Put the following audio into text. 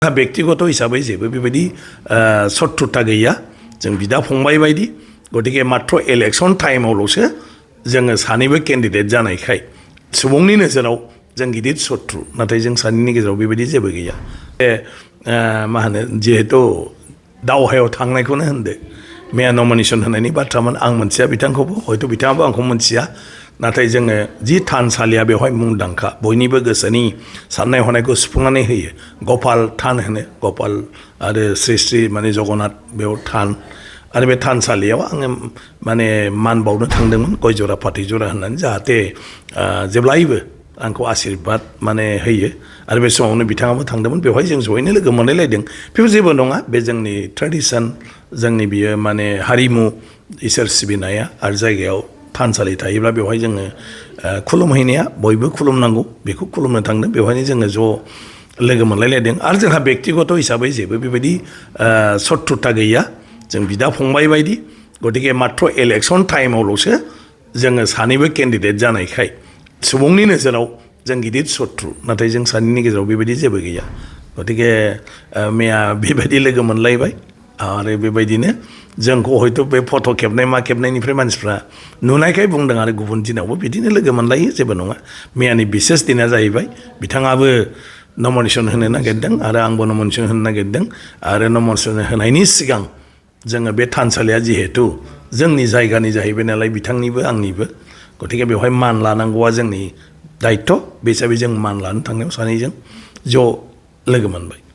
व्यक्तिगत हिसाबै जेबो बेबायदि शत्रुता गैया जों बिदा फंबाय बायदि गतिके मात्र इलेक्शन टाइमावल'सो जोङो सानैबो केन्डिडेट जानायखाय सुबुंनि नोजोराव जों गिदिर शत्रु नाथाय जों सानैनि गेजेराव बेबायदि जेबो गैया मा होनो जिहेतु दावहायाव थांनायखौनो होनदो मेया नमिनेशन होनायनि बाथ्रामोन आं मोनथिया बिथांखौबो हयथ' बिथाङाबो आंखौ मोनथिया नाथाय जोङो जि थानसालिया बेवहाय मुंदांखा बयनिबो गोसोनि साननाय हनायखौ सुफुंनानै होयो गपाल थान होनो गपाल आरो श्री श्री माने जगन्नाथ बेयाव थान आरो बे थानसालियाव आङो माने मान बावनो थांदोंमोन गय जरा फाथै जरा होननानै जाहाथे जेब्लायबो आंखौ आशीर्बाद माने होयो आरो बे समावनो बिथाङाबो थांदोंमोन बेवहाय जों जयैनो लोगो मोनलायलायदों बेफोर जेबो नङा बे जोंनि ट्रेडिसन जोंनि बियो माने हारिमु इसोर सिबिनाया आरो जायगायाव थानसालि थायोब्ला बेवहाय जोङो खुलुमहैनाया बयबो खुलुमनांगौ बेखौ खुलुमनो थांदों बेवहायनो जोङो ज' लोगो मोनलायलायदों आरो जोंहा व्यक्तिगत हिसाबै जेबो बेबायदि शत्रुता गैया जों बिदा फंबाय बायदि गतिके मात्र इलेक्शन टाइमावल'सो जोङो सानैबो केन्डिडेट जानायखाय सुबुंनि नोजोराव जों गिदिर शत्रु नाथाय जों सानैनि गेजेराव बेबायदि जेबो गैया गतिके मेया बेबायदि लोगो मोनलायबाय आरो बेबायदिनो जोंखौ हयथ' बे फट' खेबनाय मा खेबनायनिफ्राय मानसिफ्रा नुनायखाय बुंदों आरो गुबुन दिनावबो बिदिनो लोगो मोनलायो जेबो नङा मैयानि बिसेस दिना जाहैबाय बिथाङाबो नमिनेशन होनो नागिरदों आरो आंबो नमिनेशन होनो नागिरदों आरो नमिनेशन होनायनि सिगां जोङो बे थानसालिया जिहेतु जोंनि जायगानि जाहैबाय नालाय बिथांनिबो आंनिबो गतिके बेवहाय मान लानांगौआ जोंनि दायित्व बे हिसाबै जों मान लानो थांनायाव सानैजों ज' लोगो मोनबाय